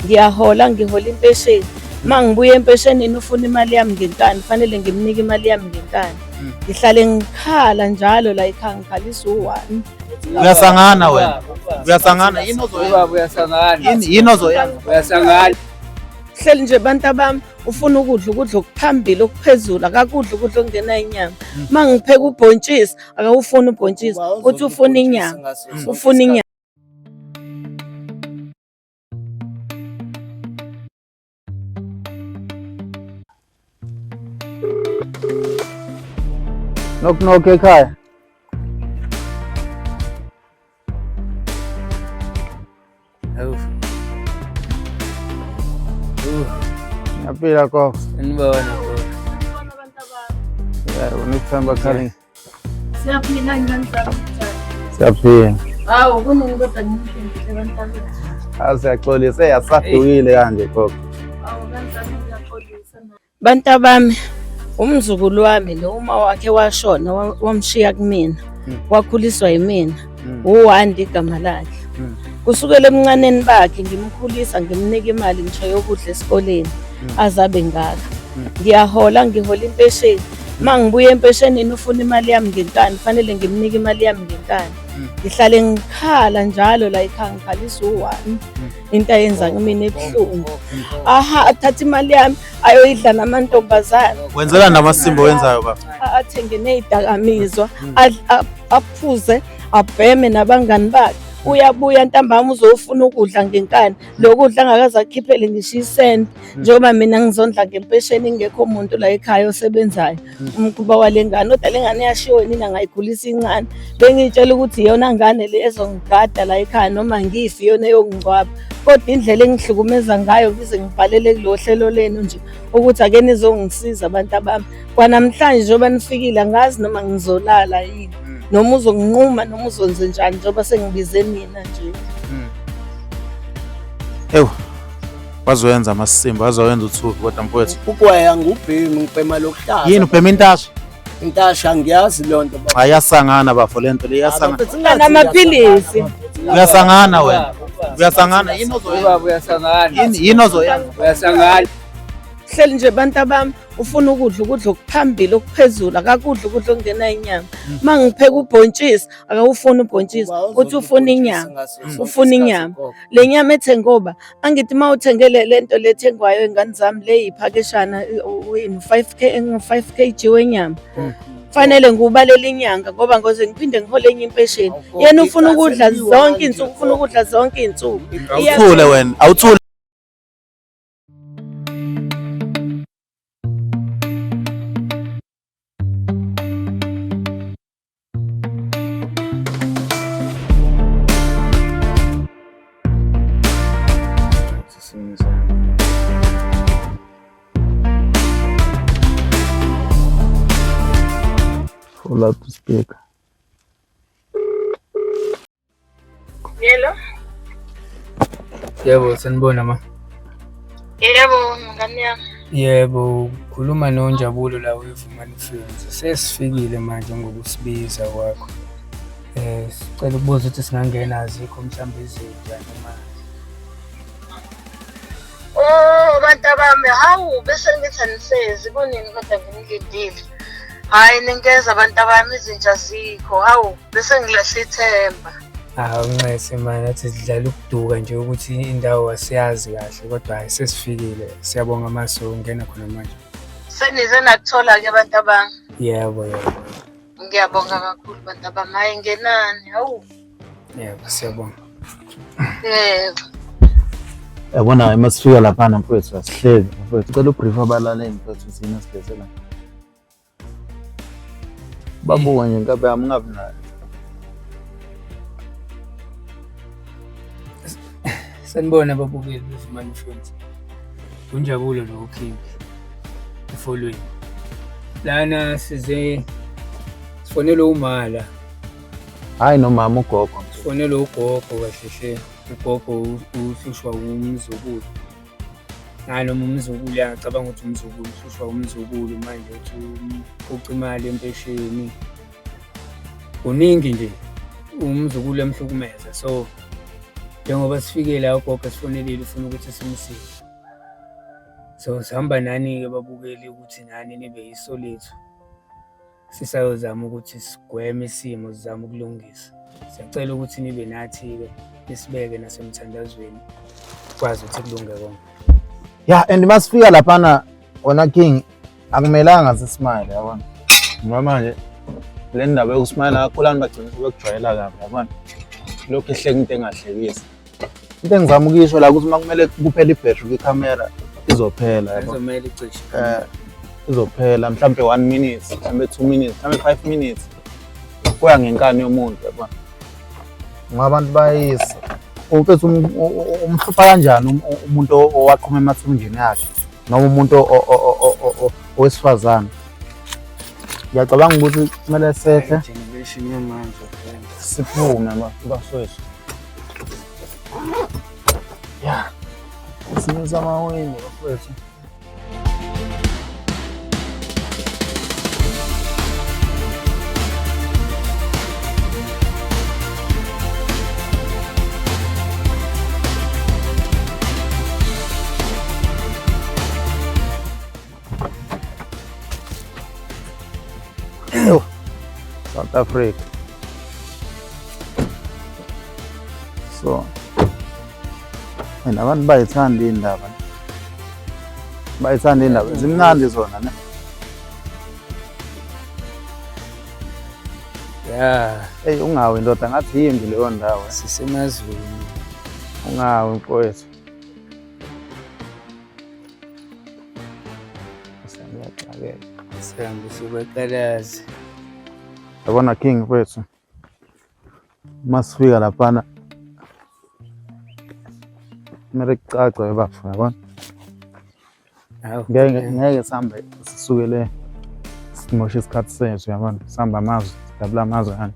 Ngiyahola, ngihola impesheni. Uma ngibuya empeshenini ufuna imali yami ngenkani, fanele ngimnike imali yami ngenkani. Ngihlale ngikhala njalo la ekhaya, ngikhalisa u-one. Uyasangana wena. Uyasangana yini ozoyenza? Ubaba uyasangana. Yini yini ozoyenza? Uyasangana. Hleli nje bantu abami, ufuna ukudla ukudla okuphambili okuphezulu, akakudla ukudla okungenayo inyama. Uma ngipheka ubhontshisi, akawufuni ubhontshisi, uthi ufuna inyama, ufuna inyama. Knock knock ekhaya. Hawu. Ngiyaphila gogo. Sanibona gogo. Yeah, unithemba calling. Siyaphila ngani zami? Siyaphila. Hawu, kunini kodwa ngimphindile bantabethu. Ah, siyaxolisa, hey asadukile kanje gogo. Hawu, kanjani ngiyaxolisa na. Bantabami, umzukulu wami lo uma wakhe washona wamshiya kumina. Wakhuliswa yimina. UWandi igama lakhe. Kusukela ebuncaneni bakhe ngimkhulisa ngimnika imali ngisho yokudla esikoleni azabe ngaka. Ngiyahola, ngihola impesheni. Uma ngibuya empeshenini ufuna imali yami ngenkani, fanele ngimnike imali yami ngenkani. Ngihlale ngikhala njalo la ekhaya, ngikhalisa u-one. Into ayenza kumina ebuhlungu. Aha, athathe imali yami ayoyidla namantombazane. Wenzela namasimba owenzayo baba. Athenge nezidakamizwa, aphuze, abheme nabangani bakhe. Uyabuya ntambama uzofuna ukudla ngenkani, lokudla angakaze akukhiphele ngisho isenti, njengoba mina ngizondla ngempesheni ingekho muntu la ekhaya osebenzayo. Umkhuba wale ngane, kodwa le ngane yashiwo nina ngayikhulisa incane, bengiyitshela ukuthi iyona ngane le ezongigada la ekhaya noma ngife, iyona eyongingcwaba. Kodwa indlela engihlukumeza ngayo, ngize ngibhalele kulo hlelo lenu nje ukuthi ake nizongisiza abantu abami. Kwanamhlanje njengoba nifikile angazi noma ngizolala yini, noma uzonginquma noma uzonze njani njengoba sengibize nina nje. Ewu. Bazoyenza amasimba, bazoyenza uthuvi kodwa mfowethu. Ugwaya ngubhemi, ngibhema lokuhlaza. Yini ubhema intasha? Intasha angiyazi leyo nto baba. Hayi iyasangana bafo lento le iyasangana. Namaphilisi. Uyasangana wena. Uyasangana yini ozoyenza? Ubaba uyasangana. Yini yini ozoyenza? Uyasangana. Hleli nje bantu abami, ufuna ukudla ukudla okuphambili okuphezulu, akakudla ukudla okungenayo inyama. Uma ngipheka ubhontshisi, akawufuni ubhontshisi, uthi ufuna inyama, ufuna inyama. Le nyama ethengoba, angithi uma uthengele le nto le ethengwayo ingane zami le yiphakeshana 5 5 kg wenyama. Fanele ngiwubalele inyanga ngoba ngoze ngiphinde ngihole enye impesheni. Yena ufuna ukudla zonke iy'nsuku, ufuna ukudla zonke iy'nsuku. Awuthule wena, awuthule. Pull out the speaker. Yebo. Yebo, sanibona ma. Yebo, mngani yami. Yebo, khuluma noNjabulo la weVumani Films. Sesifikile manje ngokusibiza kwakho. Sicela ukubuza ukuthi singangena azikho mhlawumbe izinja noma. Oh, bantu abami, hawu bese ngithi anisezi kunini kodwa nginilindile. Hhayi ningeza abantu abami, izinja zikho, hawu bese ngilahle ithemba. Hawu nxese mani, athi sidlala ukuduka nje ukuthi indawo asiyazi kahle kodwa hhayi sesifikile. Siyabonga maso ungena khona manje. Senize nakuthola-ke abantu abami. Yebo, yebo. Ngiyabonga kakhulu bantu abami. Hhayi ngenani, hawu. Yebo, siyabonga. Yebo. Yabona uma sifika laphana mfowethu asihleki mfowethu. Cela ubrief abalaleli mfowethu thina silethe la. Babuka nje inkabi yami ungabi nayo. Sanibona ababukeli beVumani Films. Unjabulo lo uKing efolweni. Lana size sifonele umala. Hayi nomama ugogo. Sifonele ugogo kahle hle. Ugogo uhlushwa umzukulu. Hayi noma umzukulu uyacabanga ukuthi umzukulu uhlushwa umzukulu manje uthi uphuca imali empesheni. Kuningi nje umzukulu emhlukumeza so Njengoba sifike la ugogo esifonelile ufuna ukuthi simsize. So sihamba nani-ke babukeli ukuthi nani nibe yiso lethu. Sisayozama ukuthi sigweme isimo, sizame ukulungisa. Siyacela ukuthi nibe nathi-ke nisibeke nasemthandazweni kwazi ukuthi kulunge konke. Yeah, and masifika laphana wona King akumelanga sismile yabona. Ngoba manje le ndaba yokusmayela kakhulu abantu bagcina sebekujwayela kabi yabona. Lokhu ehleka into engahlekisi. Into engizama ukuyisho la ukuthi uma kumele kuphele ibhethri kwikhamera izophela yabo. Kuzomele icishe. Eh izophela mhlambe 1 minute, mhlambe 2 minutes, mhlambe 5 minutes. Kuya ngenkani yomuntu yabona. Ngoba abantu bayisa. Umfethu umhlupha kanjani umuntu owaqhuma emathunjini akhe noma umuntu owesifazane. Ngiyacabanga ukuthi kumele sehle Generation yamanje vele. siphume bafethu. Ya. Sinyusa amawindi bafethu. South Africa. So, and abantu bayithanda iy'ndaba. Bayithanda iy'ndaba. Zimnandi zona ne? Ya, Eyi ungawi ndoda ngathi yimbi leyo ndawo. sisemazweni. Ungawi mfowethu. Sihambe sibaqalaze. Yabona King mfowethu. Uma sifika laphana kumele kucace bafo yabona. Hawu. Ngeke ngeke sihambe sisuke le simoshe isikhathi sethu yabona. Sihamba amazwe, sidabula amazwe kanje.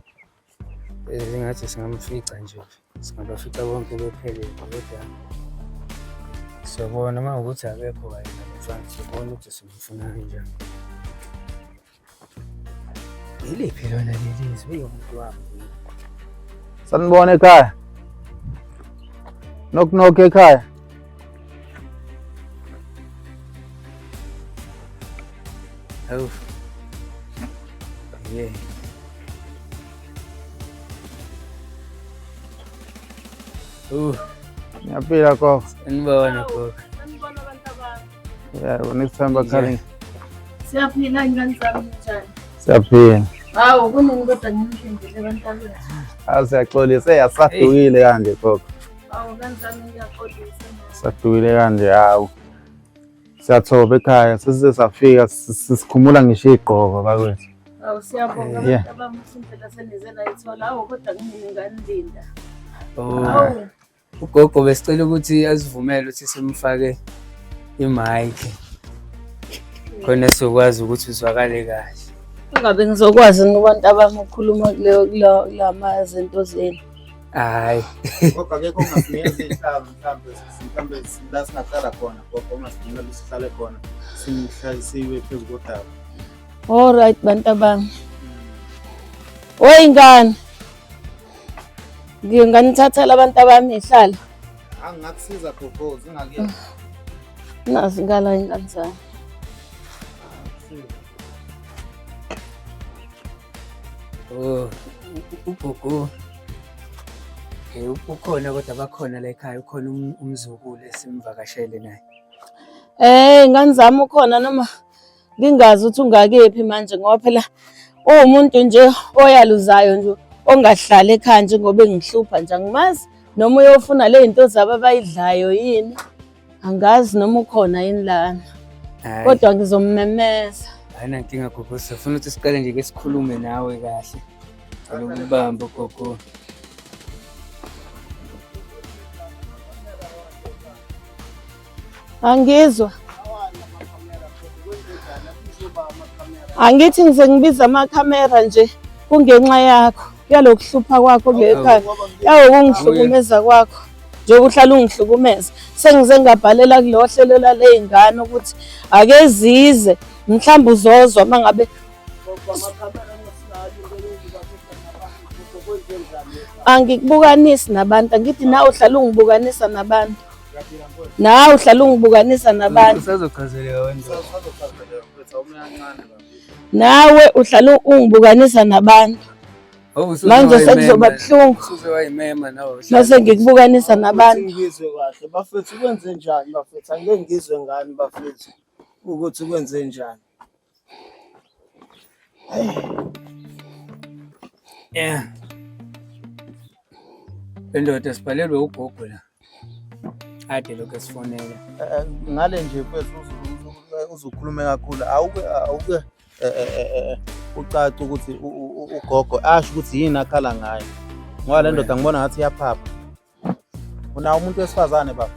Engathi singamfica nje. Singabafica bonke bephelele kodwa siyobona uma ukuthi akekho kanye nalomfana siyobona ukuthi simfuna kanjani. Yiliphi lona leli zwi umuntu wami? Sanibona ekhaya. Knock knock ekhaya. Hawu. Yeah. Ngiyaphila gogo. Sanibona gogo. Sanibona abantu abami. Yeah, next time bakhaling. Siyaphila ingane zami njani? Siyaphila. Hawu kunini kodwa ngimphindile abantu abethu. Awu siyaxolisa, hey asadukile kanje gogo. Hawu ngane zami ngiyaxolisa. Sadukile kanje hawu. Siyathoba ekhaya, sesize safika sisikhumula ngisho igqoko bakwethu. Hawu siyabonga Yeah. abantu abami ukuthi indlela senize nayithola. Hawu kodwa kunini nganilinda. Oh. Hawu Ugogo besicela ukuthi asivumele ukuthi simfake imic khona sizokwazi ukuthi uzwakale kahle. Ungabe ngizokwazi abantu abami ukukhuluma kuleyo kula mazinto zenu. Hayi. Gogo akekho ongasinikeza iy'hlalo mhlambe mhlambe la singahlala khona gogo ongasidinga sihlale khona sihlalisiwe phezu kodaba. All right bantu abami. Oyi ngane. Nginganithathela abantu abami ihlalo. Angingakusiza gogo zingakuyeka. Nazi ngala ingane zami. Oh, ugogo ukhona kodwa bakhona la ekhaya, ukhona umzukulu esimvakashele naye. Ingane zami ukhona noma ngingazi ukuthi ungakephi manje ngoba phela uwumuntu nje oyaluzayo nje ongahlali ekhaya njengoba engihlupha nje angimazi noma uyofuna le zinto zabo abayidlayo yini. Angazi noma ukhona yini lana. Hhayi. Kodwa ngizommemeza. Ayinankinga gogo, sifuna ukuthi siqale nje ke sikhulume nawe kahle. Cela ukubamba gogo. Angizwa. Angithi ngize ngibiza amakhamera nje kungenxa yakho yalokuhlupha kwakho kule khaya yawukungihlukumeza kwakho njengoba uhlala ungihlukumeza sengize ngabhalela kulo hlelo lale y'ngane ukuthi ake zize mhlawumbe uzozwa uma ngabe Angikubukanisi nabantu, angithi nawe uhlala ungibukanisa nabantu. Nawe uhlala ungibukanisa nabantu. Usazochazeleka wena. Nawe uhlala ungibukanisa nabantu. Manje sekuzoba buhlungu. Usuze wayimema nawe. Mase ngikubukanisa nabantu. Ngizwe kahle bafethu kwenze njani bafethu angeke ngizwe ngani bafethu ukuthi kwenze njani. Yeah. Le ndoda sibhalelwe ugogo la. Ade lokho esifonela. Ngale nje mfethu uzukhulume kakhulu awuke awuke ucace ukuthi ugogo asho ukuthi yini akhala ngayo ngoba le ndoda ngibona ngathi iyaphapha. Unawo umuntu wesifazane baba?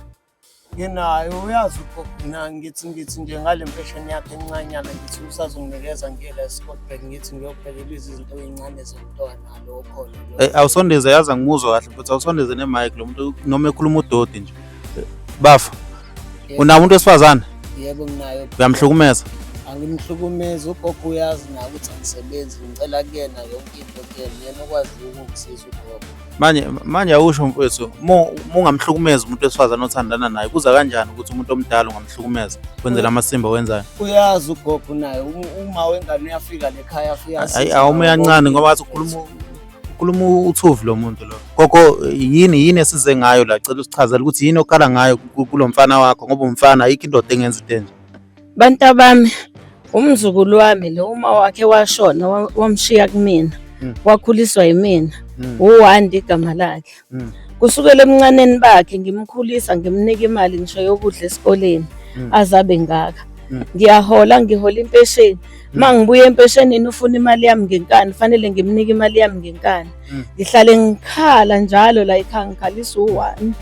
Nginayo uyazi ugogo mina ngithi nje ngale mpesheni yakhe encanyana ngithi usazonginikeza ngiye la eScottburgh ngithi ngiyobhekela izinto ey'ncane zomntwana lo khona lo. Awusondeze yazi angimuzwa kahle mfethu awusondeze ne-mic lo muntu noma ekhuluma udoti nje. Bafa, unawo umuntu wesifazane? Yebo nginayo. Uyamhlukumeza? Angimhlukumezi ugogo uyazi naye ukuthi angisebenzi ngicela kuyena yonke into kuyena yena okwazi ukungisiza ugogo. Manje awusho mfethu uma ungamhlukumeza umuntu wesifazane othandana naye kuza kanjani ukuthi umuntu omdala ungamhlukumeza kwenzela amasimba owenzayo? Uyazi ugogo naye uma wengane uyafika lekhaya afika Hayi awume kancane ngoba ngathi ukhuluma uthuvi lo muntu lo. Gogo yini esize ngayo la cela usichazele ukuthi yini okhala ngayo kulo mfana wakho ngoba umfana ayikho indoda engenza into enje. Bantu bami, umzukulu wami lo uma wakhe washona wamshiya kumina. Wakhuliswa yimina. uWandi igama lakhe. Kusukela emncaneni bakhe ngimkhulisa ngimnika imali ngisho yokudla esikoleni azabe ngaka. Ngiyahola ngihola impesheni. Uma ngibuya empeshenini ufuna imali yami ngenkani, fanele ngimnike imali yami ngenkani. Ngihlale ngikhala njalo la ekhaya ngikhalisa uwani.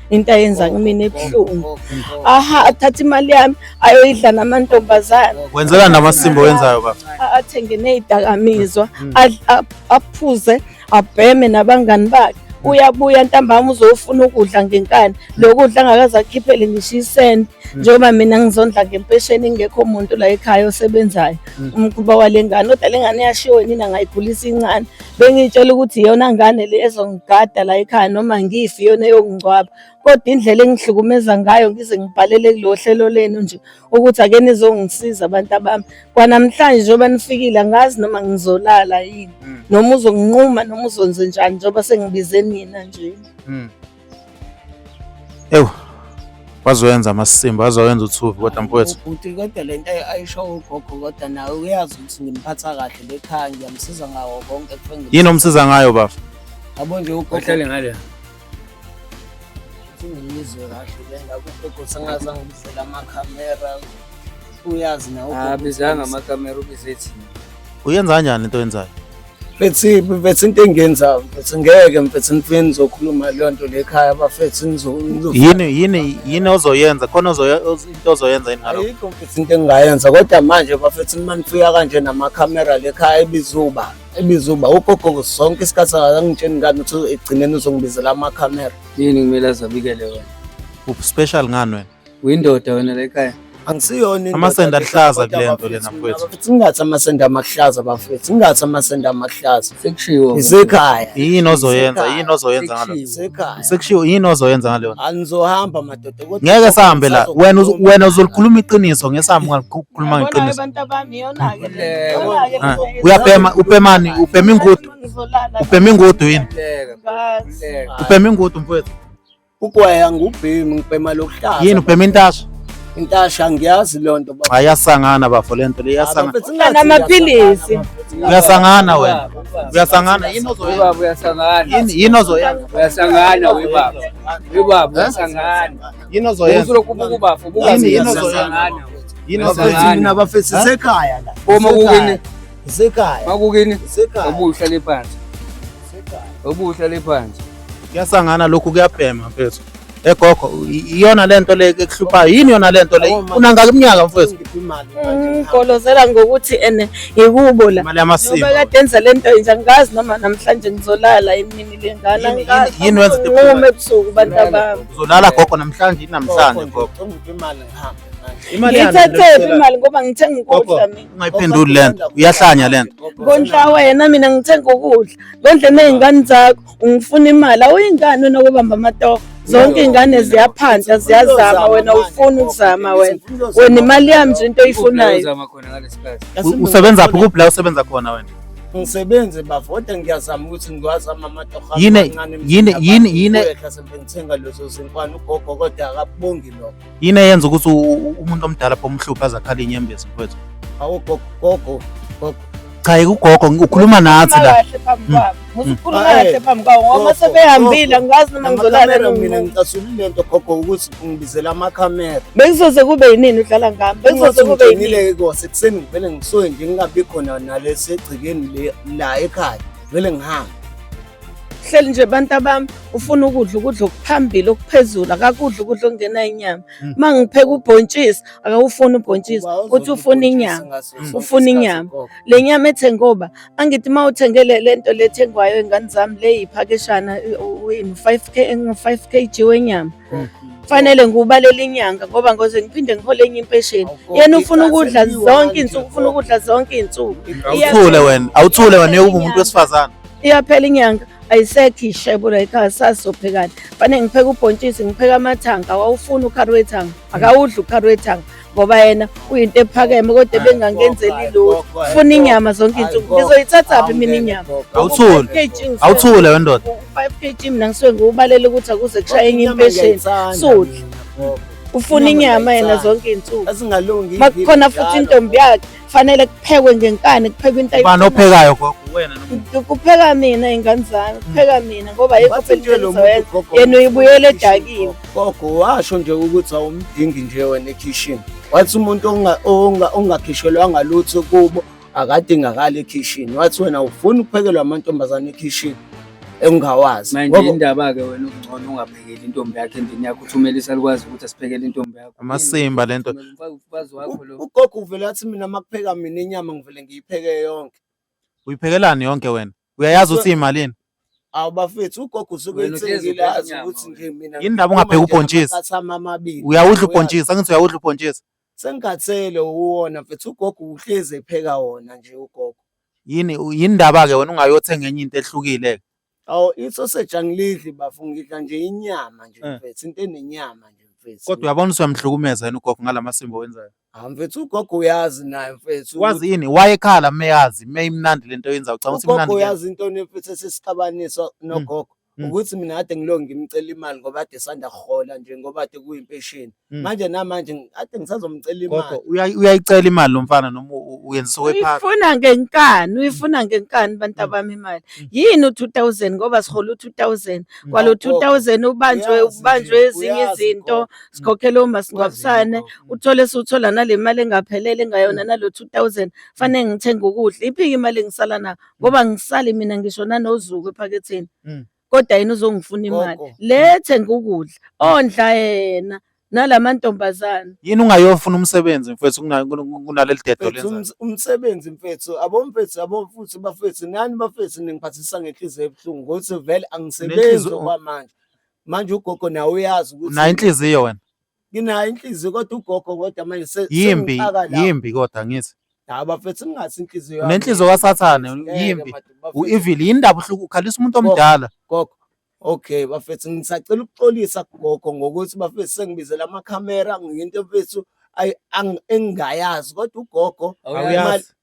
Into ayenza kumina ebuhlungu. Aha, athatha imali yami ayoyidla namantombazane. Wenzela namasimba owenzayo baba. Athenge ney'dakamizwa, aphuze, abheme nabangani bakhe. Uyabuya ntambama uzofuna ukudla ngenkani. Lokudla angakaze akukhiphele ngisho isenti. Njengoba mina ngizondla ngempesheni ingekho muntu la ekhaya osebenzayo. Umkhuba wale ngane, kodwa le ngane yashiwo yinina ngayikhulisa incane. Bengiyitshela ukuthi iyona ngane le ezongigada la ekhaya noma ngife iyona eyongingcwaba. Kodwa indlela engihlukumeza ngayo ngize ngibhalele kulo hlelo lenu nje ukuthi ake nizongisiza abantu abami. Kwanamhlanje njengoba nifikile angazi noma ngizolala yini. Noma uzonginquma noma uzonze njani njengoba sengibize nina nje. Ewu, wazoyenza amasimba, wazoyenza uthuvi kodwa mfowethu. Ubhuti kodwa le nto ayisho ugogo kodwa nawe uyazi ukuthi ngimphatha kahle lekhaya ngiyamsiza ngawo konke kufanele. Yini omsiza ngayo baba? Yabo nje ugogo Bahlale ngale. Ngiyizwe kahle le ndaba ugogo sengaze angibizela amakhamera uyazi nawe ugogo. Abizanga amakhamera ubize thina. Uyenza kanjani into oyenzayo? Mfethu mfethu into engiyenzayo mfethu ngeke mfethu nifike nizokhuluma leyo nto le ekhaya bafethu Yini ozoyenza? Khona into ozoyenza yini ngalokho? Ayikho mfethu into engingayenza kodwa manje bafethu uma nifika kanje namakhamera le ekhaya ebizuba ugogo sonke isikhathi akangitsheni ngani ukuthi ekugcineni uzongibizela amakhamera. Yini kumele azabikele wena? Special ngani wena? Uyindoda wena la ekhaya. Angisiyona indoda Amasende aluhlaza kodwa kule nto bafethu, lena mfowethu. Bafethu ingathi amasende amahlaza bafethu, ingathi amasende amahlaza. Sekushiwo. Isekhaya. Yini ozoyenza? Yini ozoyenza ngalokho? Isekhaya. Sekushiwo yini ozoyenza ngaleyo nto? Anizohamba madoda kodwa Ngeke sihambe la. Wena uzolikhuluma iqiniso ngesambe ungakhuluma ngeqiniso. Abantu abami iyona-ke le. Yebo. Iyona-ke Ah, le. Uyabhema, ubhemani? Ubhema ingudu? Ngizolala. Ubhema ingudu yini? Ngazi. Ubhema ingudu mfowethu. Ugwaya ngubhemi ngibhema lokuhlaza. Yini ubhema intasha? Intasha angiyazi leyo nto bafethu. Hayi iyasangana bafo le nto le iyasangana. Bafethu, ingathi Namaphilisi. Uyasangana wena. Uyasangana yini ozoyenza? Ubaba uyasangana. Yini ozoyenza? Uyasangana webaba. Webaba uyasangana. Yini ozoyenza? Usuloku ubuka ubafo ubuka Yini uyasangana. Yini Bafethu ozoyenza? mina bafethu isekhaya la. Uma kukini? Isekhaya. Makukini? Isekhaya. Obuhlale phansi. Obuhlale phansi. Kuyasangana lokhu kuyabhema mfethu. Egogo, iyona lento le ekuhluphayo. Yini yona lento le? Unangaki iminyaka mfowethu? Ngiphi imali manje? Ngigolozela ngokuthi ene ngikubo la. Imali Ngoba yamasimba. kade enza le nto nje angikazi noma namhlanje ngizolala emini le ngane angikazi. Yini wenza into Nginqume ebusuku bantu bami. Uzolala gogo namhlanje, yini namhlanje gogo? Ngiphi imali ngihambe manje. Imali yani Ngiyithathephi imali ngoba ngithenga Gogo, ukudla mina. ungayiphenduli lento. Uyahlanya lento. Ngondla wena mina ngithenga ukudla. Ngondle ney'ngane zakho ungifuna imali. Awuyingane wena okubamba amatoho. Zonke iy'ngane ziyaphanda ziyazama wena ufuna ukuzama wena. Wena imali yami nje into oyifunayo. Uzama khona ngalesi sikhathi. Usebenza phi kuphi la usebenza khona wena? Ngisebenze bafo kodwa ngiyazama ukuthi ngiwazama amatoho Ngithenga lezo zinkwana ugogo kodwa akabongi lokho. Yini eyenza ukuthi umuntu omdala pho umhluphe azakhala inyembezi mfowethu? Awu gogo gogo gogo. Cha ugogo ukhuluma nathi la. Kahle phambi kwabo. Usukhuluma Ah, kahle phambi kwabo ngoba gogo, sebehambile gogo. angikazi noma ngizolala Amakhamera mina noma. ngicasulile lento gogo ukuthi ungibizela amakhamera. Bekuzoze kube yinini udlala ngami? Bekuzoze kube yinini? Ngigcinile ke sekuseni ngivele ngisuke nje ngingabi khona nalesi egcikeni le la ekhaya. Vele ngihambe. Hleli nje bantu abami ufuna ukudla ukudla okuphambili okuphezulu akakudla ukudla okungenayo inyama. Uma ngipheka ubhontshisi akawufuni ubhontshisi uthi ufuna inyama. Ufuna inyama. Le nyama ethengoba angithi uma uthengele le nto lethengwayo ingane zami le yiphakeshana wini 5k 5 kg wenyama. Fanele ngiwubalele inyanga ngoba ngoze ngiphinde ngihole enye impesheni. Yena ufuna ukudla zonke iy'nsuku, ufuna ukudla zonke iy'nsuku. Awuthule wena, awuthule wena uyokuba umuntu wesifazane. Iyaphela inyanga ayisekho ishebo la ekhaya sasophekana. Fanele ngipheke ubhontshisi, ngipheke amathanga, awufuni ukhari wethanga, akawudli ukhari wethanga ngoba yena uyinto ephakeme kodwa ebengangenzeli lutho. Ufuna inyama zonke iy'nsuku. Ngizoyithathaphi mina inyama? Awuthule. 5 kg Awuthule wena ndoda. 5 kg mina ngisuke ngiwubalele ukuthi akuze kushaye enye impesheni. Sudla. Ufuna inyama yena zonke iy'nsuku. Asingalungi. Makukhona futhi intombi yakhe fanele kuphekwe ngenkani, kuphekwe into Ubani ayifunayo. ophekayo gogo? Wena noma Kupheka mina iy'ngane zami, kupheka mina ngoba ayikho Bathi phela nje into lo muntu engizoyenza. gogo Yena uyibuyela edakiwe. Gogo washo nje ukuthi awumdingi nje wena ekhishini. Wathi umuntu ongakhishelwanga lutho kubo akadingakali ekhishini. Wathi wena ufuna ukuphekelwa amantombazane ekhishini engingawazi. Manje Ngoba indaba-ke wena okungcono ungaphekeli intombi yakho endlini yakho uthumele isalukazi ukuthi asiphekele intombi yakho. Amasimba lento. Uthumele umfazi wakho lo. ugogo uvele wathi mina makupheka mina inyama ngivele ngiyipheke yonke. Uyiphekelani yonke wena? Uyayazi ukuthi imalini? Awu bafethu ugogo usuke Wena uhlezi ethengile upheka azi inyama ukuthi wena. nje mina Yini ndaba ungapheki ubhontshisi? Amathama amabili. Uyawudla ubhontshisi, angithi uyawudla ubhontshisi. Sengikhathele uwona mfethu ugogo uhlezi epheka wona nje ugogo. Yini yini ndaba ke wena ungayothenga enye into ehlukile? Awu isoseji angilidli bafo ngidla nje inyama nje mfethu into enenyama nje mfethu. Kodwa uyabona ukuthi uyamhlukumeza yena ugogo ngalamasimba owenzayo. Hawu mfethu ugogo uyazi naye mfethu. Wazi yini? Wayekhala meyazi, meyimnandi lento oyenzayo. Ucabanga ukuthi Ugogo imnandi kuyena? uyazi into mfethu esesixabanisa nogogo. Ukuthi mina kade ngilokhu ngimcela imali ngoba kade sanda kuhola nje ngoba kade kuyimpesheni. Manje namanje kade ngisazomcela Gogo imali. uyayicela imali lo mfana noma uyenzisa okwephaka? Uyifuna ngenkani, uyifuna ngenkani bantu abami imali. Yini u-2000 ngoba sihola u-2000. Kwalo Gogo, 2000 ubanjwe uyazi ubanjwe nje, ezinye uyazi izinto, gogo. sikhokhele umasingcwabisane, Gogo. uthole suthola nale mali engaphelele engayona nalo 2000 fanele ngithenge ukudla. Iphi imali engisala nayo? Ngoba ngisali mina ngisho nanozuku ephaketheni. Kodwa yena uzongifuna imali. Gogo. Le thenga ukudla, ondla yena nalamantombazane. Yini ungayofuna umsebenzi mfethu kunaleli dedo Mfethu lenzayo? umsebenzi mfethu abomfethu abomfuthu bafethu nani bafethu ningiphathisa ngenhliziyo ebuhlungu ngokuthi vele angisebenzi okwamanje. Manje ugogo nawe uyazi ukuthi Unayo inhliziyo wena. Nginayo inhliziyo kodwa ugogo kodwa manje Yimbi, sengixaka la. yimbi kodwa ngithi. Hayi bafethu ningathi inhliziyo yami. Unenhliziyo kaSathane, Ngeke, yimbi. madoda, bafethu. U-evil, yini ndaba ukhalisa umuntu Gogo. omdala? Gogo. Okay bafethu ngisacela ukuxolisa kugogo ngokuthi bafethu sengibizela amakhamera ngento mfethu engingayazi kodwa ugogo Awuyazi.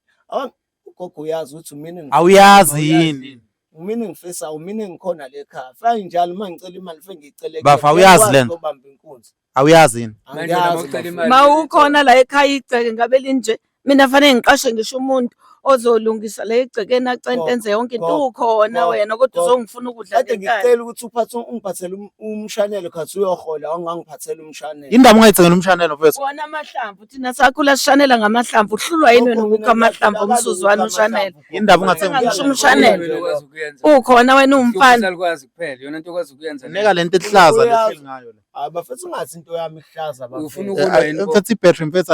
Ugogo uyazi ukuthi mina Awuyazi yini? Mina ngifisa mina ngikhona le ekhaya. Fake njalo uma ngicela imali fake ngiyicele. Bafa, awuyazi lento. Ngiyobamba inkunzi. Awuyazi yini? Manje noma Angiyazi. ucela bafethu. imali- Ma ukhona la ekhaya igceke ngabe linje mina fanele ngiqashe ngisho umuntu ozolungisa la egcekeni acente Gogo, enze yonke into gogo, ukhona gogo, wena kodwa gogo. uzongifuna ukudla Kade ngenkani. ngicela ukuthi uphathe ungiphathele umshanelo khathi uyohola awungangiphathela umshanelo. Indaba ungayithengela umshanelo mfethu. Wona amahlamvu thina sakhula sishanela ngamahlamvu uhlulwa yini wena Gogo, ukukha mina amahlamvu ngiyahlulakala umsuzwane ukukha ushanele. amahlamvu, gogo. Indaba ungathenga Ngisho umshanelo. Wena okwazi ukuyenza. Ukhona wena uwumfana. Usalikwazi kuphela yona into okwazi ukuyenza. Nika lento ehlaza Uyazi. lehleli ngayo le. Hayi bafethu, ungathi into yami ihlaza bafethu. Ufuna ukulwa yini pho? Mfethu, ibhetri mfethu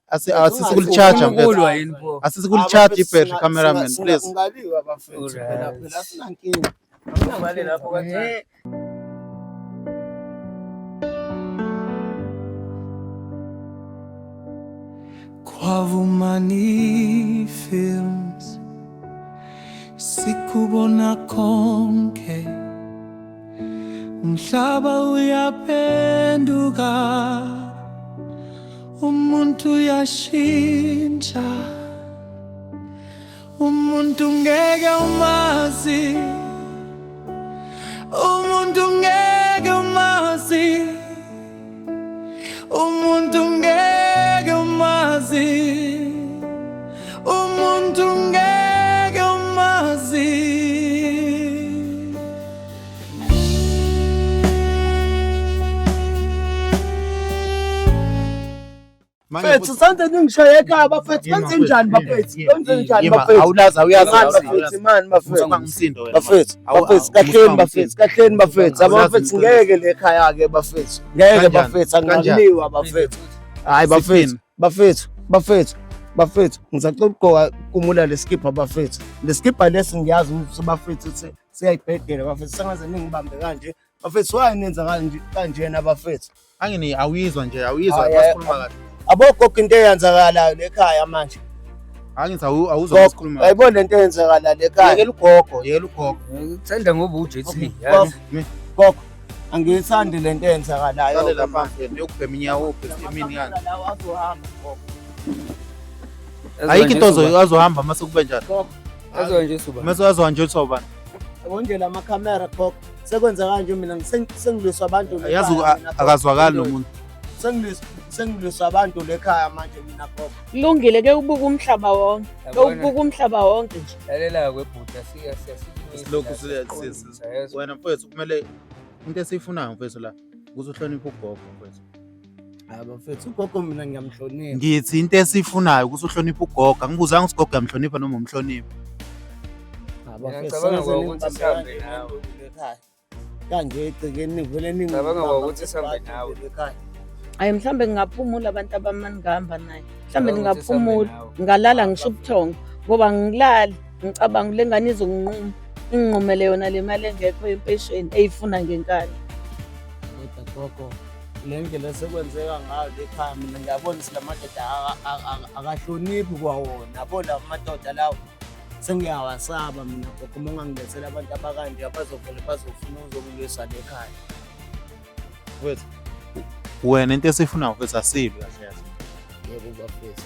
asisi kulicharge Ufuna mfethu. ukulwa yini pho? Asisi kulicharge ibhetri, cameraman, please. Singaliwa bafethu, phela Alright. phela sinankinga. Uvale lapho kancane. Kwavumani Films, sikubona konke, umhlaba uyaphenduka, umuntu uyashintsha, umuntu ngeke umazi, umuntu ngeke umazi, umuntu ngeke umazi, umuntu ngeke umazi. Manje Mfethu, sande ningishaye ekhaya bafethu, Yima, benze njani mfethu, bafethu? yima, Benze njani yima, bafethu? awulazi, awuyazi, Mani awulazi, bafethu, awulazi. mani bafethu. Usabanga umsindo wena. Bafethu, bafethu, kahleni bafethu, kahleni bafethu. Aba Awulazi bafethu, umcimbi. ngeke le khaya ke bafethu. Ngeke Kanjani? bafethu, Kanjani? angaliwa bafethu. Hayi bafethu, Sithini? bafethu, bafethu, bafethu. Ngisacela ukugqoka kumula leskipa bafethu. Leskipa lesi ngiyazi ukuthi bafethu siyayibhedela bafethu. Sengaze ningibambe kanje. Bafethu, why nenza kanje kanjena bafethu? Angini awuyizwa nje, awuyizwa Hayi, masikhuluma kahle. Abogogo, into eyenzakalayo lekhaya manje. Angithi awuzwa Gogo, masikhuluma kahle. ayibona lento eyenzakala lekhaya. Yekela ugogo, yekela ugogo. Ngikuthanda ngoba uJet Li. Gogo, gogo, angiyithandi lento eyenzakalayo. Sale lapha mfethu, uyokubhema inyawo emini kanje. Lawa azohamba gogo. Ayikho into azohamba mase kube njani. Gogo, Azonje suba. Mase azohanjiswa ubani? yabo nje lamakhamera gogo. Sekwenza kanje mina sengilwiswa abantu le Yazi ekhaya mina, gogo. akazwakali lo muntu. Sengilwiswa abantu lekhaya manje mina gogo. Kulungile ke, ubuka umhlaba wonke. Ke ubuka umhlaba wonke nje. Lalela kwebhuti, Silokhu wena mfethu, kumele into esiyifunayo mfethu la ukuthi uhloniphe ugogo mfethu. Hayi bafethu, ugogo mina ngiyamhlonipha. Ngithi into esiyifunayo ukuthi uhloniphe ugogo. Angibuzanga ukuthi ugogo uyamhlonipha noma umhloniphi. Hayi Mina bafethu, ngicabanga sengaze ukuthi ningibambe sihambe kanje nawe. lekhaya. Kanje egcekeni nivele Ngicabanga ningibamba ukuthi sihambe ngesibhaxu nawe. nje lekhaya. Hayi, mhlambe ngingaphumula abantu abamani ngihamba naye. Mhlambe Ngicabanga ukuthi sihambe ngingaphumula, nawe. ngalala ngisho ubuthongo ngoba ngilali ngicabanga le ngane izonginquma, inginqumele yona le mali engekho empesheni eyifuna ngenkani. Kodwa gogo, le ndlela esekwenzeka ngayo lekhaya, mina ngiyabona ukuthi la madoda akahloniphi kwawona. Yabo la madoda lawo sengiyawasaba mina gogo, uma ungangilethela abantu abakanje abazovele bazofuna uzongilwisa lekhaya. Mfethu, wena into esiyifunayo mfethu asilwi kahle kahle. Yebo bafethu.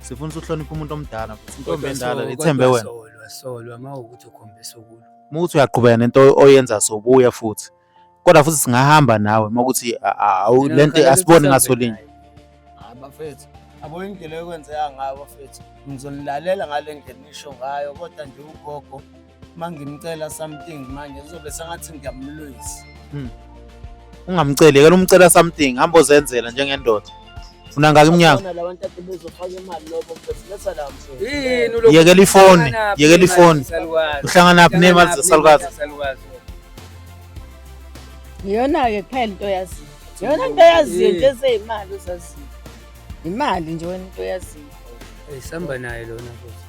Sifuna ukuthi uhloniphe umuntu omdala mfethu, intombi Kodwa endala kodwa ithembe wena. Solwa solwa mawukuthi ukhombisa ukulwa. Uma uthi uyaqhubeka nento oyenza sobuya futhi. Kodwa futhi singahamba nawe uma ukuthi Mina lento ngikhalela ukuthi asiboni sihambe ngasolinye. naye. Hayi bafethu, abo indlela ekwenzeka ngayo bafethu, ngizonilalela ngale ndlela nisho ngayo, kodwa nje ugogo uma ngimcela something manje kuzobe sengathi ngiyamlwisa. Ungamceli, yekela umcela something, hamba ozenzela njengendoda. Ufuna ngaka iminyaka? Yabona la bantu ade bezofaka imali lobo mfethu, letha la mfethu. Yini ulokhu Yekela ifoni, uhlanganaphi yekela nemali ifoni. zesalukazi? Uhlanganaphi nemali Uhlanganaphi zesalukazi? nemali zesalukazi? Iyona-ke kuphela into oyaziyo. Iyona into oyaziyo nje ezeyimali ozaziyo. Imali nje wena into oyaziyo. Eh, sihamba naye lona futhi.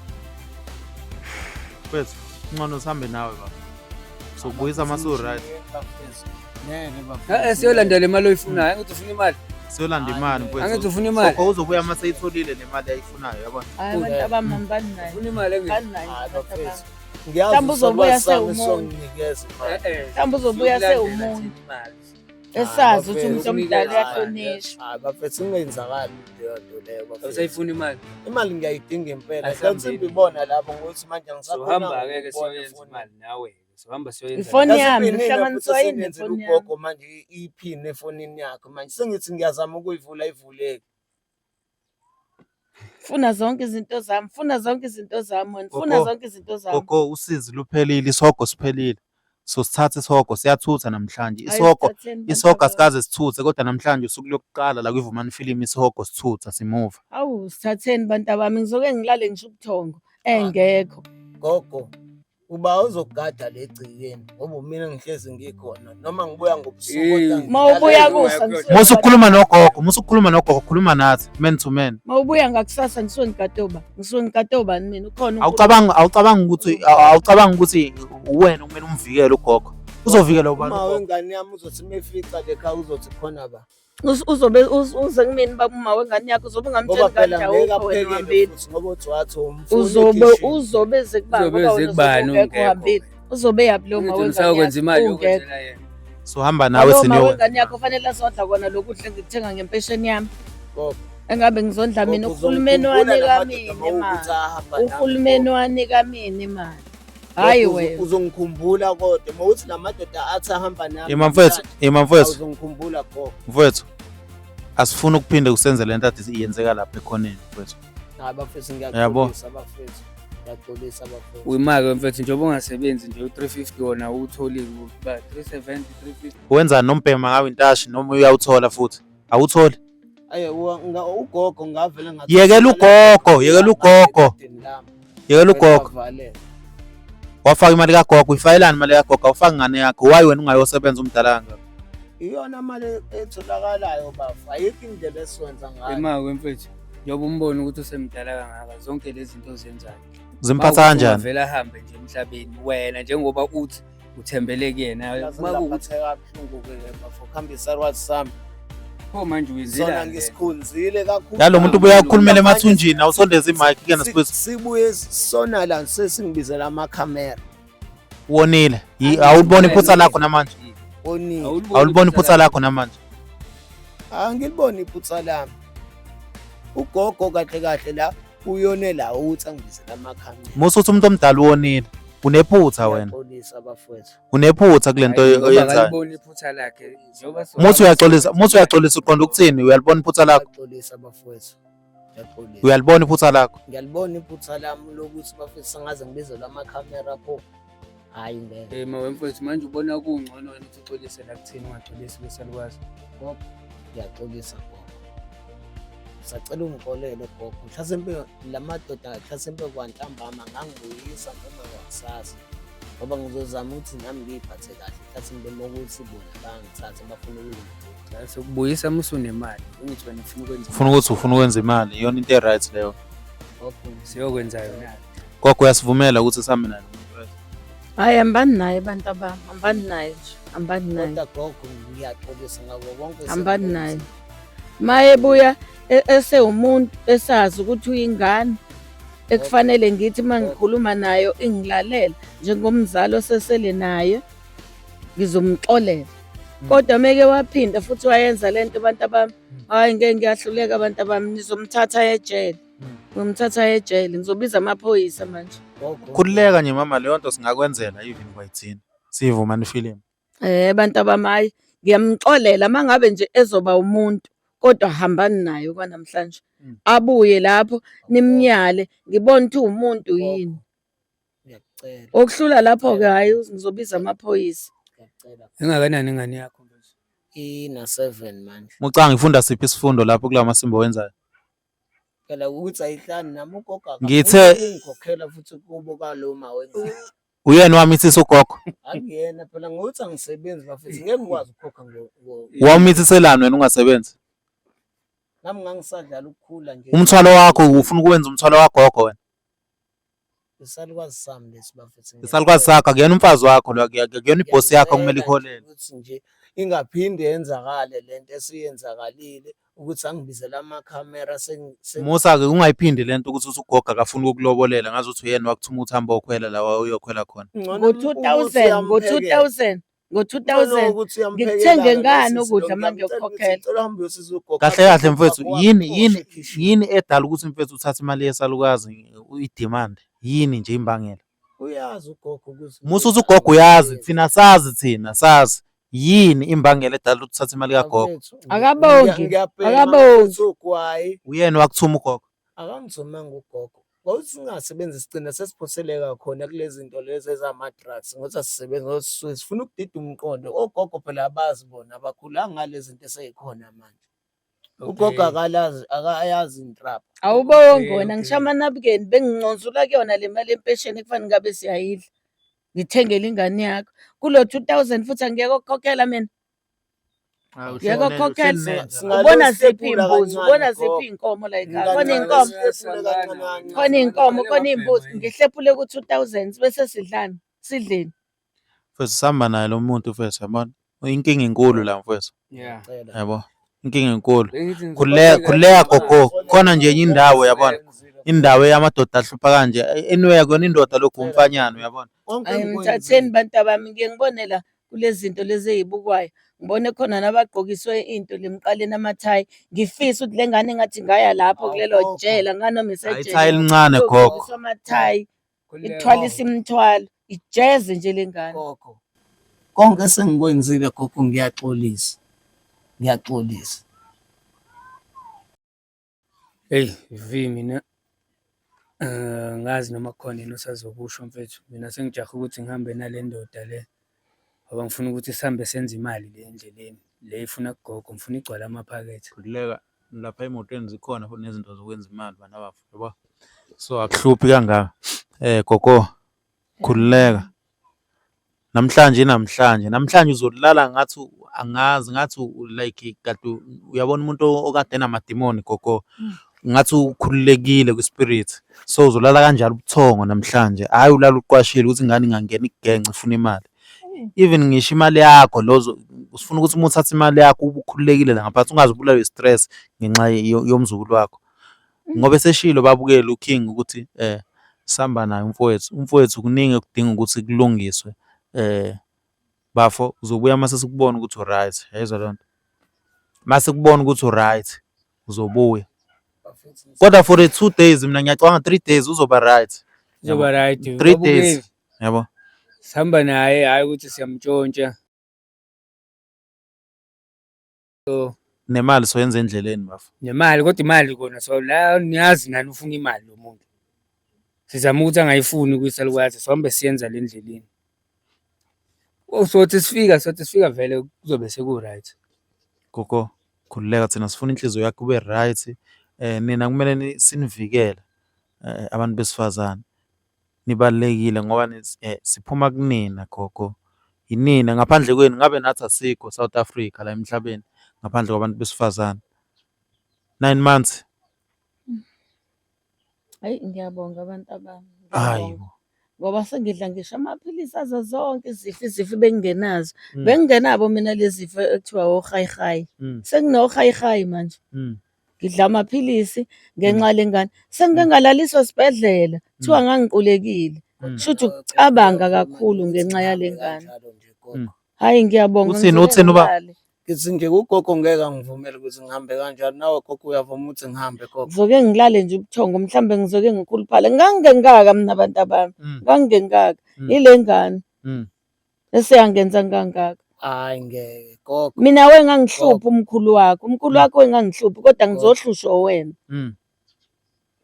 Mfethu, ngcono sihambe nawe baba. Sokubuyisa uma su-right. Bafethu, ngeke bafethu. Eh, siyolanda le mali oyifunayo. Angithi ufuna imali. Siyolanda imali mfethu. Angithi ufuna imali. Gogo uzobuya uma seyitholile le mali ayifunayo, yabona. Hayi abantu abami bani naye. Ufuna imali angithi? Bani naye Hayi abantu abami. bafethu. Ngiyazi Mhlawumbe uzobuya usolwazi sami sewumuntu. songinikeza imali. Eh, eh. Mhlawumbe uzobuya Siyokulandela sewumuntu. thina imali. Esazi ukuthi umuntu Hayi, omdala bafethu. uyahlonishwa. Hayi bafethu, ingenzakali leyo nto leyo bafethu. Awusayifuni imali. Imali ngiyayidinga impela. Asihambeni. Sensimbi ibona lapho ngokuthi manje angisakhonanga Sohamba ke ukubona siyoyenza efonini. imali nawe. Sohamba siyoyenza. Ifoni Yazi yami, ipini ihlanganiswa futhi yini sengenzela nefoni yami? ugogo manje iphini efonini yakhe manje sengithi ngiyazama ukuyivula, ayivuleki. Funa zonke izinto zami, funa zonke izinto zami wena, funa Gogo, zonke izinto zami. Gogo, usizi luphelile, isihogo siphelile. So sithatha isihogo, siyathutha namhlanje. Hayi, Isihogo, sithatheni bantu isihogo abami. asikaze sithuthe kodwa namhlanje usuku lokuqala la kwiVumani Film isihogo sithutha simuva. Awu, sithatheni bantu abami, ngizoke ngilale ngisho ubuthongo engekho. Gogo, Uba uzogada le gcikeni ngoba mina ngihlezi ngikhona noma ngibuya ngobusuku Eh. kodwa Ma ubuya ngilale kusa ngisuke Musa ukukhuluma nogogo, musa ukukhuluma nogogo, khuluma nathi man to man. Ma ubuya ngakusasa ngisuke ngigade uba. Ngisuke ngigade ubani mina ukhona uNkulunkulu. Awucabangi ukuthi uwena okumele umvikele ugogo. Uzovikela ubani Uma ugogo? wengane yami uzothi mefica le khaya uzothi khona ba. Uzobe uze kumina baba uma wengane yakho uzobe Ngoba ungamtsheli phela kanti ngeke awukho wena aphekele uhambile. futhi ngoba uthi wathi umfuni Uzobe ekhishini. uzobe eze kubani Uzobe ngoba eze wena kubani uzobe ungekho ungekho uhambile. Uzobe yaphi lo ma Ngithi wengane usayokwenza yakho imali ungekho. yokwenzela yena. So hamba nawe Nalowo ma senior. wengane yakho fanele azodla kona lokudla engikuthenga ngempesheni yami. Gogo, Engabe ngizondla mina gogo, uhulumeni uzongikhumbula wanika namadoda mina mawukuthi imali. ahamba nami, Uhulumeni gogo. wanika mina imali. Hhayi Gogo, wena. Uzongikhumbula kodwa mawuthi lamadoda athi ahamba nami. Ima mfethu, ima mfethu, Uzongikhumbula gogo. mfethu. Asifuni ukuphinde kusenze lento ade iyenzeka lapha ekhoneni mfethu. Hayi bafethu Yabo. ngiyaxolisa bafethu. Ngiyaxolisa bafethu. Uyimake mfethu njengoba ungasebenzi nje u-350 wona uwutholile ba 370 350. Wenzani nombhema ngawe intashi noma uyawuthola futhi? Awutholi? Aye ugogo ngavele ngathi Yekela ugogo, yekela ugogo. Yekela ugogo. Wafaka imali kagogo, uyifayelani imali kagogo? Awufaki ngane yakho. Why wena ungayosebenza umdala kangaka? Iyona mali etholakalayo bafo. Ayikho indlela esiwenza ngayo. Imake mfethu njengoba umbona ukuthi usemdala kangaka zonke lezi zinto ozenzayo. Zimphatha kanjani? Vele ahambe nje emhlabeni wena njengoba uthi uthembele kuyena. Yazi Makuwukuthi ngaphatheka kabuhlungu-ke ke bafo. Kuhamba isalukazi sami. pho manje Sona uyenzelani? ngisikhunzile kakhulu. Yalo muntu ubuya ukukhulumela emathunjini, awusondeze imic kuyena sibuyise. Sibuye sona la sesingibizela amakhamera. Wonile. Awuliboni iphutha lakho namanje. Onile. Awuliboni iphutha lakho namanje. Angiliboni iphutha lami. Ugogo kahle kahle la uyone la ukuthi angibizele amakhamera. Musa uthi umuntu omdala uwonile. Unephutha wena. Ngiyaxolisa bafowethu. Unephutha kule nto oyenzayo. Akaliboni iphutha lakhe njengoba Musa uyaxolisa, musa uyaxolisa uqonda ukuthini? Uyalibona iphutha lakho? Ngiyaxolisa bafowethu. Ngiyaxolisa. Uyalibona iphutha lakho? Ngiyalibona iphutha lami lokuthi bafethu sengaze ngibizelwe amakhamera pho. Hhayi ngeke. Eh mawe mfethu manje ubona kungcono wena ukuthi uxolise la kuthini ungaxolisi kwesalukazi. Gogo, ngiyaxolisa gogo. Sacela ungixolele gogo. Mhlasimpe la madoda mhlasimpe kwantambama ngangibuyisa noma ngakusasa. Ngoba ngizozama ukuthi nami ngiy'phathe kahle mhlasimpe mokuthi bona bangithathe bafuna ukungigcina. Sokubuyisa uma usunemali. Ungithi wena ufuna ukwenza. Ufuna ukuthi ufuna ukwenza imali, iyona into e-right leyo. Gogo, Siyokwenza yona. Gogo uyasivumela ukuthi sihambe naye. Hhayi hambani naye bantu abami, hambani naye nje, hambani naye. Kodwa gogo ngiyaxolisa ngako konke. Hambani naye. Mayebuya esewumuntu esazi ukuthi uyingane ekufanele ngithi uma ngikhuluma nayo ingilalela njengomzali osesele naye ngizomxolela. Kodwa meke waphinda futhi wayenza lento abantu abami, hhayi ngeke ngiyahluleka abantu abami nizomthatha ejele. Ngizomthatha ejele, ngizobiza amaphoyisa manje. Gogo. Khululeka nje mama, leyo nto singakwenzela even kwayithina. Siyivumani ifilimu. Bantu abami hhayi ngiyamxolela uma ngabe nje ezoba umuntu kodwa hambani naye kwanamhlanje. Abuye lapho nimnyale ngibone ukuthi uwumuntu yini. Ngiyakucela. Okuhlula lapho-ke hhayi ngizobiza amaphoyisa. Ngiyakucela. Ingakanani ingane yakho mfethu? Ina 7 manje. Mucanga ngifunda siphi isifundo lapho kulawa masimba owenzayo? Phela ukuthi ayihlani nami ugogo Ngithe- ngikhokhela futhi kubo kalo ma wengane. Uyena wamithisa ugogo. Akuyena phela ngokuthi angisebenzi bafethu ngeke ngikwazi ukukhokha ngo Wawumithiselani wena ungasebenzi? nami ngangisadlala ukukhula nje. Umthwalo wakho ufuna ukwenza umthwalo wagogo wena. Isalukazi sami lesi bafethu. Isalukazi sakho akuyena umfazi wakho lo, akuyona ibhosi yakho okumele Ngiyacela nje iholele. ukuthi nje ingaphinde yenzakale lento esiyenzakalile ukuthi angibizele amakhamera Musa-ke ungayiphindi lento ukuthi uthi ugogo akafuni ukukulobolela ngazuthi uyena wakuthuma ukuthi hamba okhwela la uyokhwela khona. Ngo-2000, ngo-2000, ngo-2000 ngikuthenge ngani ukudla uma ngiyokukhokhela? Kahle kahle mfethu yini yini yini edala ukuthi mfethu uthathe imali yesalukazi uyi-demand? Yini nje imbangela? Uyazi ugogo ukuthi Musa uthi ugogo uyazi, thina sazi thina sazi. Yini imbangela edala ukuthi uthathe imali kagogo? Akabongi, akabongi. Ugwayi Uyena wakuthuma ugogo. akangithumanga ugogo. Ngokuthi singasebenzi sigcina sesiphoseleka khona kulezi zinto lezi ezama-drugs ngokuthi asisebenzi ngokuthi sisuke sifuna ukudida umqondo. Ogogo phela abazi bona abakhulanga ngale zinto eseyikhona manje. Ugogo akalazi akayazi intrapho. Awubongi Okay, wena okay. ngisho amanabukeni benginconzula kuyona le mali yempesheni ekufanele ngabe siyayidla. Ngithengele ingane yakho. Kulo 2000 futhi angiyeke ukukhokhela mina. Ngiyeke ukukhokhela. Ubona ziphi iy'mbuzi, ubona ziphi iy'nkomo la ekhaya. Khona iy'nkomo, khona iy'nkomo, khona iy'mbuzi. Ngihlephule ku-2000 bese sidlani? Sidleni? Mfethu sihamba naye lo muntu mfethu yabona. Inkinga inkulu la mfethu. Yeah. Yabo. Inkinga inkulu. Bengithi Khululeka ngizobanika khululeka imali. gogo. Khona nje enye indawo yabona. Indawo yamadoda ahlupha kanje. Anyway akuyona indoda lokhu umfanyana uyabona. Ayi ngithatheni bantu bami ngike ngibone la kulezi zinto lezi ey'bukwayo. Ngibone khona nabagqokiswe into le emqaleni amathayi. Ngifisa ukuthi le ngane engathi ingaya lapho kulelo jele nganoma Hayi isejele. ithayi elincane gogo. Iyogqokiswa amathayi, Khululeka. ithwalise imithwalo, ijeze nje le ngane. Gogo, konke esengikwenzile gogo ngiyaxolisa. Ngiyaxolisa. Eyi V mina angazi noma kukhona yini osazokusho mfethu. Mina sengijahe ukuthi ngihambe nale ndoda le ngoba ngifuna ukuthi sihambe senze imali le endleleni le ifuna kugogo, ngifuna igcwale amaphakethe. Khululeka lapha emotweni zikhona futhi nezinto zokwenza imali bana bafo yabo. So akuhluphi kangaka. Eh gogo khululeka. Namhlanje namhlanje namhlanje uzolala ngathi angazi ngathi like kade uyabona umuntu okade enamadimoni gogo ngathi ukhululekile kwi-spirit so uzolala kanjalo ubuthongo namhlanje hhayi ulala uqwashile ukuthi ingane ingangena ikugence ifuna imali even ngisho imali yakho lozo usifuna ukuthi uma uthatha imali yakho ube ukhululekile la ngaphansi ungaze ubulawe i-stress ngenxa yomzukulu wakho ngoba eseshilo babukele uKing ukuthi sihamba naye umfowethu, umfowethu kuningi ekudinga ukuthi kulungiswe bafo uzobuya mase sikubona ukuthi u-right, yayizwa leyo nto? Mase kubona ukuthi u-right uzobuya, kodwa for the 2 days mina ngiyacabanga 3 days uzoba right. Uzoba right. 3 days yabo. Sihamba naye hhayi ukuthi siyamtshontsha. So Nemali soyenza endleleni bafo. Nemali kodwa imali kona so la niyazi nani ufuna imali lo muntu. Sizama ukuthi angayifuni kwisalukwazi sohambe siyenza le ndleleni. Oh sothi sifika sothi sifika vele kuzobe seku-right. Gogo khululeka thina sifuna inhliziyo yakho ibe right nina kumele sinivikele abantu besifazane. Nibalulekile ngoba siphuma kunina gogo, yinina ngaphandle kwenu ngabe nathi asikho South Africa la emhlabeni ngaphandle kwabantu besifazane. 9 months. Hhayi ngiyabonga abantu abami. Hayi ngiyabonga. bo. Ngoba sengidla ngisho amaphilisi azo zonke izifo, izifo bengingenazo. Bengingenabo mina lezi zifo ekuthiwa ohayihayi. Senginohayihayi manje. Ngidla amaphilisi ngenxa lengane. Sengike ngalaliswa esibhedlela, kuthiwa ngangiqulekile. Shuthi ukucabanga kakhulu ngenxa yale ngane. Hhayi ngiyabonga. Uthini, ngizoke uthini ubaba? ngilale. Ngithi nje ugogo ngeke angivumele ukuthi ngihambe kanjalo. Nawe gogo uyavuma ukuthi ngihambe gogo? Ngizoke ngilale nje ubuthongo mhlambe ngizoke ngikhuluphale. Ngangingengaka mina abantu abami. Ngangingengaka. Ile ngane eseyangenza ngangaka. Hayi ngeke gogo. Mina wengangihluphi umkhulu wakho. Umkhulu wakho wengangihluphi kodwa ngizohlushwa wena.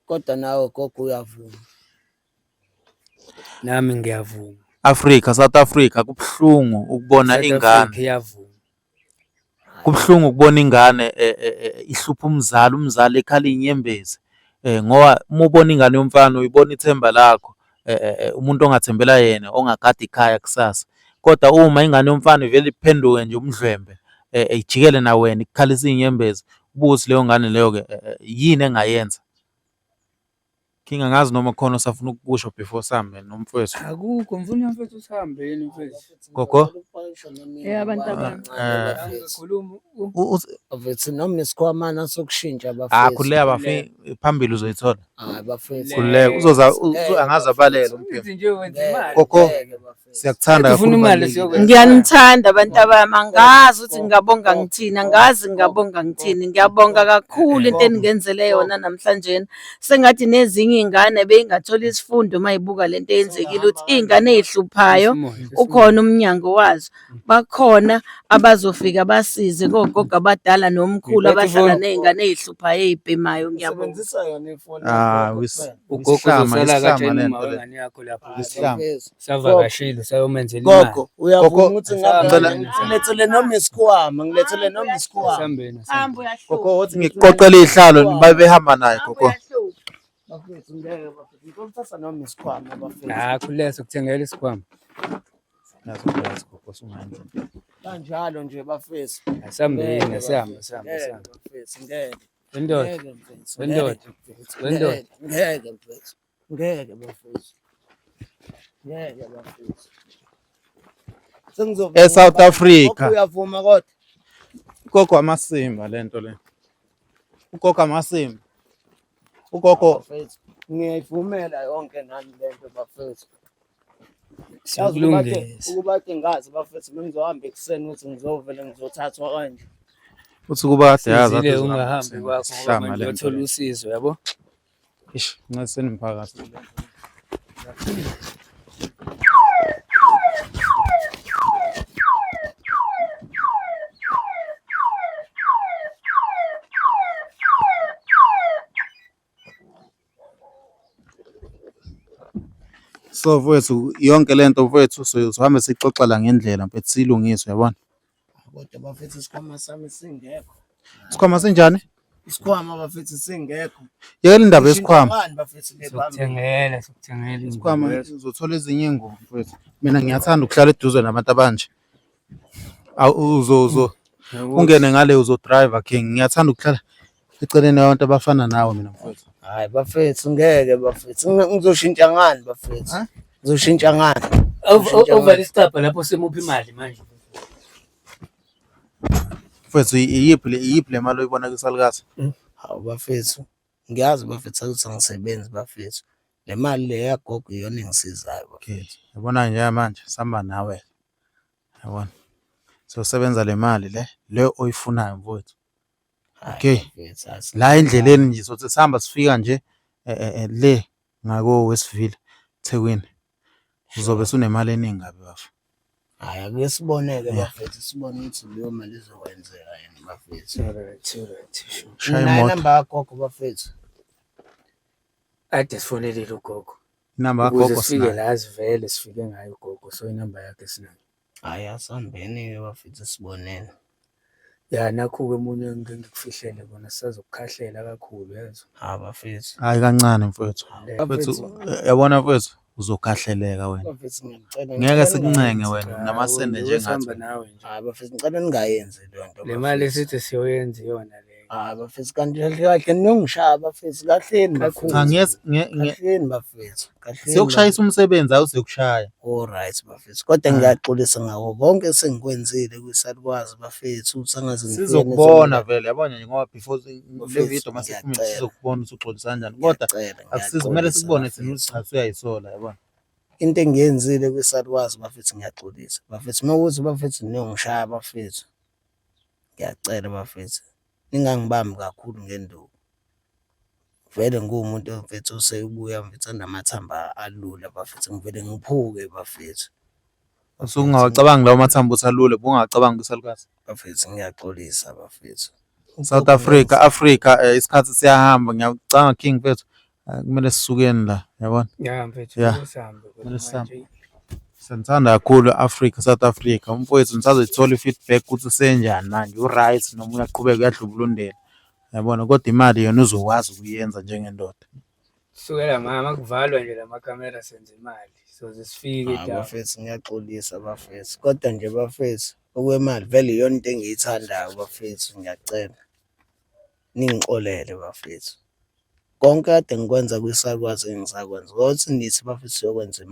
Kodwa nawe gogo uyavuma. Nami ngiyavuma. Africa, South Africa kubuhlungu ukubona South ingane. Africa iyavuma. Kubuhlungu ukubona ingane ihlupha umzali, umzali ekhala iy'nyembezi ngoba uma ubona ingane yomfana uyibona ithemba lakho umuntu ongathembela yena ongagada ikhaya kusasa. Kodwa uma ingane yomfana ivele iphenduke nje umdlwembe ijikele na wena ikukhalise iy'nyembezi, ubuke ukuthi leyo ngane leyo-ke yini engayenza. King angazi noma khona osafuna ukukusho before sihambe nomfowethu. Akukho mfuna mfethu sihambeni mfethu. Gogo. Abantu abami. Ngikhuluma Mfethu noma isikhwamana sokushintsha Ah, bafethu. khululeka bafi phambili uzoyithola. Hayi bafethu. Khululeka uzoza angaze abalele umphimbo. Ngithi nje wenza imali. Gogo Ngeke bafethu. siyakuthanda Ufuna kakhulu. imali ubalulekile. siyokwenza. Ngiyanithanda abantu abami, angazi ukuthi ngingabonga ngithini, angazi ngingabonga ngithini. Ngiyabonga kakhulu into eningenzele yona namhlanje. Sengathi nezinye iy'ngane beyingathola isifundo uma yibuka lento eyenzekile ukuthi iy'ngane ey'hluphayo ukhona umnyango wazo. Bakhona abazofika basize kogogo abadala nomkhulu Ngiphethe abahlala ifoni. ney'ngane ey'hluphayo ey'bhemayo. Ngiyabonga. Usebenzisa yona ifoni. Ah, yakho Ugogo isihlama, uzosala isihlama katshena lento uma le. wengane yakho lapho. Isihlama. Bafethu. Savakashile sayomenzela imali. Gogo uyavuma Gogo, ukuthi ngihambe ngicela- ngilethele noma isikhwama, ngilethele noma isikhwama. Asihambeni asihambeni. Hamba uyahlupha. Gogo wothi ngikuqoqele ihlalo babe behamba naye Hamba gogo. uyahlupha. Bafethu ngeke bafethu. Ngicela ukuthatha noma isikhwama bafethu. Hayi khululeka sokuthengela isikhwama. Nazo right gogo sungayenza. Kanjalo nje bafethu. Asambeni, Ngeke asihambe, bafethu, asihambe, ngeke asihambe. bafethu, ngeke. Wendoda, Ngeke mfethu, wendoda, ngeke mfethu, wendoda. ngeke ngeke mfethu, ngeke bafethu, ngeke bafethu. Sengizovuma E-South bafethu. Africa. Gogo uyavuma kodwa. Ugogo amasimba lento le. Ugogo amasimba. Ugogo Bafethu, ngiyayivumela yonke nami lento bafethu. Yazi ukuba ke Sikulungisa. ukuba ke ngazi bafethu bengizohamba ekuseni ukuthi ngizovele ngizothathwa kanje. uthi kuba kade yazi Sizile kade ungahambi kwakho ngoba sihlama manje lento uyothola le. usizo yabo. Ish, nceseni mphakathi. So mfowethu yonke lento mfowethu sizohambe sixoxa la ngendlela mfethu siyilungise uyabona. Kodwa bafethu isikhwama sami singekho. Isikhwama sinjani? Isikhwama bafethu singekho. Yekela indaba yesikhwama. Ngani bafethu le phambili. Sokuthengela, sokuthengela Isikhwama ingubo. uzothola ezinye iy'ngubo mfowethu. Mina ngiyathanda ukuhlala eduze nabantu abanje. Awu uzo uzo ungene ngale uzo-driver king. Ngiyathanda ukuhlala eceleni kwabantu abafana nawe mina mfowethu. Hayi bafethu ngeke bafethu. Ngizoshintsha ngani bafethu? Ha? Ngizoshintsha ngani? Ovala isicabha lapho semuphi imali manje. Mfowethu iyiphi le iyiphi le mali oyibona kwisalukazi? Hawu bafethu, ngiyazi bafethu ukuthi angisebenzi bafethu. Le mali le yagogo iyona engisizayo Okay. bafethu. Yabona nje manje sihamba nawe. Yabona. Siyosebenza le mali le le oyifunayo mfowethu. Hhayi Okay. bafethu, La asinkinga. endleleni nje sothi sihamba sifika nje le ngako Westville Thekwini. Uzobe sunemali eningi kabi bafo. Hhayi ake sibone-ke Yeah. bafethu, sibone ukuthi leyo mali izokwenzeka yini bafethu. Alright, alright, sure. Shaya Nginayo imoto. inamba kagogo bafethu. Ade sifonelele ugogo. Inamba Ukuze kagogo sifike sinayo. la sivele sifike ngayo ugogo, so inamba yakhe sinayo. Hhayi asihambeni-ke bafethu siboneni. Ya nakhu-ke omunye engike ngikufihlele kona sisazokukhahlela kakhulu yazi. Hawu bafethu. Hayi kancane mfowethu. Bafethu, Mfowethu yabona mfowethu uzokhahleleka wena. bafethu ngiyacela Ngeke ngicela sikuncenge ningayenzi. wena Cha, namasende wena njengathi. sihamba nawe nje. Hhayi bafethu ngicela ningayenzi leyo nto Le mali bafethu. esithi siyoyenza iyona leyo. Hhayi bafethu kanti kahle kahle niyongishaya bafethu kahleni Kakhulu. Cha bafethu. ngiyes nge- nge- Kahleni bafethu. Kahleni siyokushayisa umsebenzi awuzokushaya. Alright bafethu, kodwa Ah. ngiyaxolisa ngako konke esengikwenzile kwisalukazi bafethu ukuthi angaze ngifike Sizokubona vele yabona nje ngoba before le Bafethu, video masiphumile ngiyacela. sizokubona ukuthi uxolisa kanjani kodwa Ngiyacela, akusizi kumele ngiyaxolisa sikubone thina ukuthi bafethu. cha suyayisola yabona. Into engiyenzile kwisalukazi bafethu ngiyaxolisa bafethu. Uma kuwukuthi bafethu niyongishaya bafethu, ngiyacela bafethu ningangibambi kakhulu ngenduku. Vele ngiwumuntu mfethu osebuya mfethu anamathambo alula bafethu, ngivele ngiphuke bafethu. Usuke ungawacabangi lawo mathambo ukuthi alule, ubungawacabangi kwisalukazi. Bafethu ngiyaxolisa bafethu. South Africa, Africa isikhathi siyahamba ngiyacanga King mfethu. Kumele sisukeni la yabona. Ya mfethu, Ya. kumele sihambe kodwa Kumele sihambe. manje. Sanithanda kakhulu Africa, South Africa. Umfowethu nisazoyithola i-feedback ukuthi usenjani manje, u-right noma uyaqhubeka uyadlubulundela. Yabona kodwa imali yona uzokwazi ukuyenza njengendoda. Kusukela mama kuvalwa nje lamakhamera senza imali. Soze sifike Hayi down. bafethu ngiyaxolisa bafethu, kodwa nje bafethu okwemali vele iyona into engiyithandayo bafethu, ngiyacela ningixolele bafethu. Konke kade ngikwenza kwisalukazi engisakwenza, kodwa nithi bafethu siyokwenza imali.